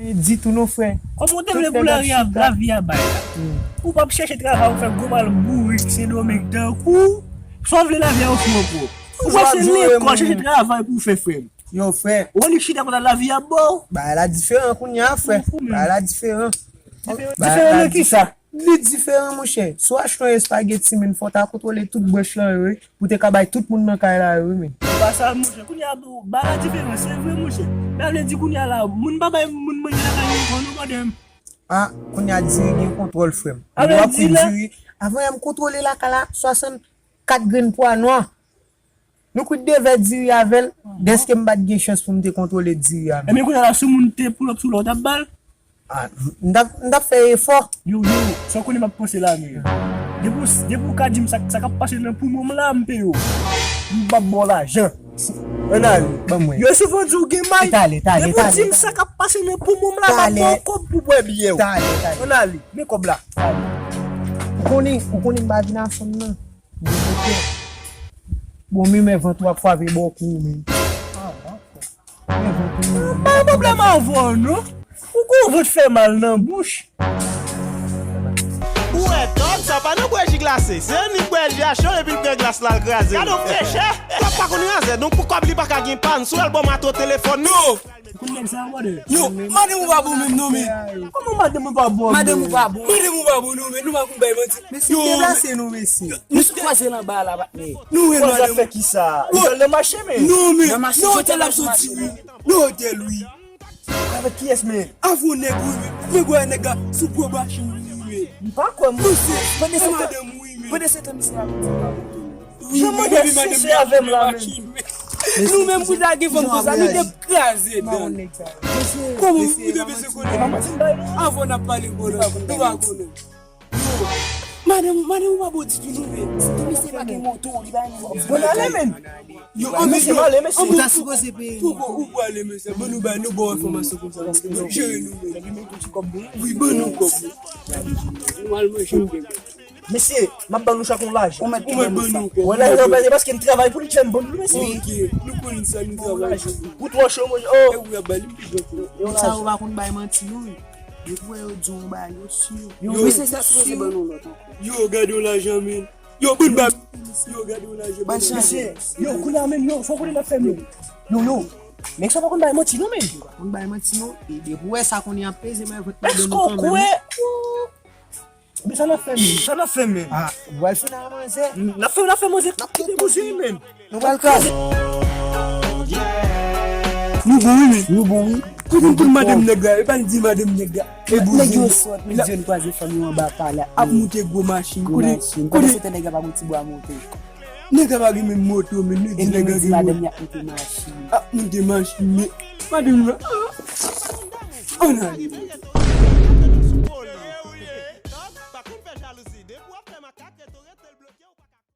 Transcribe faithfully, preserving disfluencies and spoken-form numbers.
Ditou non, frè. Kòman w te vle pou lavi a, lavi a bay la? Ou p ap chèche travay, ou fè gwo mal bourik Sendomeng tankou. Sa w vle lavi a ofri w ankò? Ou panse lekòl, chèche travay pou w fè, frè m. Yo, frè. Ou annik chita konsa lavi a ba w? Bagay la diferan kounye a, frè. Bagay la diferan. Diferan nan kisa? Li diferan, monchè. Si w achte yon espageti, men fò w ta kontwole tout branch lan yo, wi, pou w te ka bay tout moun nan kay la yo, wi, men. Pa sa, monchè. Kounye a, bagay la diferan, se vre, monchè. Sa vle di kounye a la, moun pa bay moun manje lakay yo ankò, non, madam. Ah, kounye a diri gen kontwòl, frè m. Sa vle di la. Diri, avan yè m kontwole lakay la, swasannkat grenn pwa nwa. Nou kwit de vè diri avè l, dèske m pa t gen chans pou m te kontwole diri a menm. Ebyen, kounye a la, si yon moun te pull up sou la, w t ap ba l? Ah, m t ap, m t ap fè efò. Yo, yo, sa w konnen m ap panse la, men. Depi w, depi w ka di m sa, sa k ap pase nan poumon m la, m peye w. M p ap ba w lajan. Ann ale. Ban mwen. Yo souvan di w gen may. Talè, talè, talè. Depi w di m sa k ap pase nan poumon m la, m ap ba w kòb pou bwè byè w. Talè, talè. Ann ale. Men kòb la. Talè. Ou konnen, ou konnen m pa vin asanm nan. Bon, men, men vant ou ap kwave bò kou ou, men. Men vant ou. M pa gen pwoblèm avè w, non. Ou gon vant fè mal nan bouch. Ou wè, dòg, sa pa nan bwè ji glase. Se annik bwè ji a cho epi l pran glas la, l kraze. Gade yon pechè. Dòg pa konn razè, donk pou kòb li pa ka gen pàn, si w wè l ba w mato telefòn, non. Ou konn nèg sa, brother? Yo, madanm ou pa bon menm non, men. Kòman madanm ou pa bon? Madanm ou pa bon. Madanm ou pa bon non, men. Nou pa konn bay manti. Mesye, deplase nou, mesye. Nou sou kwaze l anba la, patnè. Nou wè madanm ou fè kisa? Li pral nan mache, men. Non, men. Nan mache, nan otèl l ap soti, wi. Nan otèl, wi. Avèk kiyès, men? Avè yon nèg, wi, men. Men gwa nèg la sou gwo machin, wi, men. M pa kwè, mwen. Mesye, e madanm ou, wi, men. Pandan se tan, misye ap di. Wi, jan m ap sise avè m la menm. Nou menm pou lage fanm konsa, nou te kraze dan. Kòman ou te bezwen konnen? Avan n ap pale konnen, nou pa konnen. Yo, madanm, madanm ou pa bon ditou non, men. Sitou misye pa gen moto, li pa gen moto. Bon, ale, men. Yo, an mesye, ale, mesye. Ou ta sipoze peye. Poko ou pwale, mesye. Ban nou bay, nou bon enfòmasyon konsa, paske nou jere nou menm. Wi, ban nou kòb. Nou al manje. Mesye, m ap ban nou chak yon lajan. Ou mèt ban nou kòb. Wè, lajan pa, se paske m travay pou li k fè m ban nou, mesye. Ok, nou konn sa, nou travay. Ou twò cho, mwen, oh. E ou ap ba li plis. Moun sa yo pa konn bay manti, non. Depi wè yo di yon bagay, yo si. Yo, mesye, sa sipoze ban nou lòt ankò. Yo, gade yon lajan, men. Yo, bon ba. Yo, gade yon lajan. Ban chanje. Yo, kounye a menm, yo, fò konnen n ap fè, men. Yo, yo. Nèg sa pa konn bay manti, non, men. Pa konn bay manti, non. E depi wè sa konnen ap peze, men, vant madanm ou kanmenm. Èske w kwè? Men sa n ap fè menm? Sa n ap fè menm? Ah, ou pral fini ak manzè? N ap fè, n ap fè manzè kite bouzen menm. Nou pral kraze. Nou bon, wi, men. Nou bon, wi. Ou konn tout madanm nèg la, e pa n di madanm nèg la. E bouzen. Nèg yo sòt, men yo jwenn kwaze fanm yo anba pa la. Ap moute gwo machin. Gwo machin. Kote se te nèg la pa gon ti bwa moute. Nèg la pa gen menm moto, men nou di nèg la gen moto. Madanm y ap moute machin. Ap moute machin, men madanm la. Ann ale.